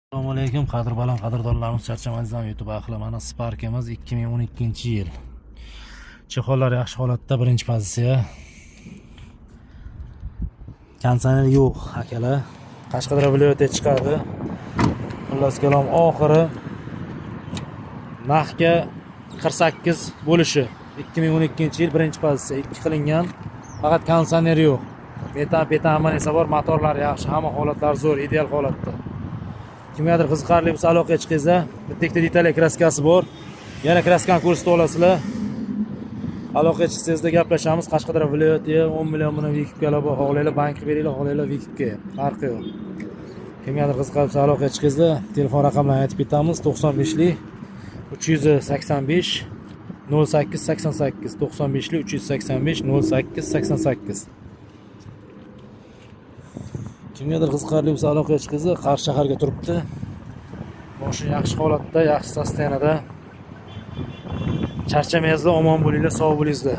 Assalomu alaykum, qadr baland qadrdonlarimiz, charchamaysan YouTube ahli. Mana Sparkimiz, 2012-yil. Чехол lar yaxshi holatda, birinchi pozitsiya. Konditsioner yo'q, akalar. Qashqadaryo viloyatiga chiqadi. Xullas kalom, oxiri narxga 48 bo'lishi. 2012-yil, birinchi pozitsiya, ikki qilingan. Faqat konditsioner yo'q. Metan, petan, hamma narsa bor, motorlari yaxshi, hamma holatlari zo'r, ideal holatda. Kimgadir qiziqarli bo'lsa, aloqaga chiqingizlar. Bitta ikkita detalya, краска si bor. Yana краска ni ko'rsatib olasizlar. Aloqaga chiqsangizda gaplashamiz. Qashqadaryo viloyatiga 10 million bilan выкуп kalar bor. Xohlanglar, bank qilib beringlar, xohlanglar, выкуп ga. Farqi yo'q. Kimgadir qiziqarli bo'lsa, aloqaga chiqingizlar. Telefon raqamlarini aytib ketamiz. 95 385 08 88, 95 385 08 88. Kimgadir qiziqarli bo'lsa, aloqaga chiqingizlar. Qarshi shaharga turibdi. Mashina yaxshi holatda, yaxshi состояние da. Charchamaysizlar, omon bo'linglar, sog' bo'linglar.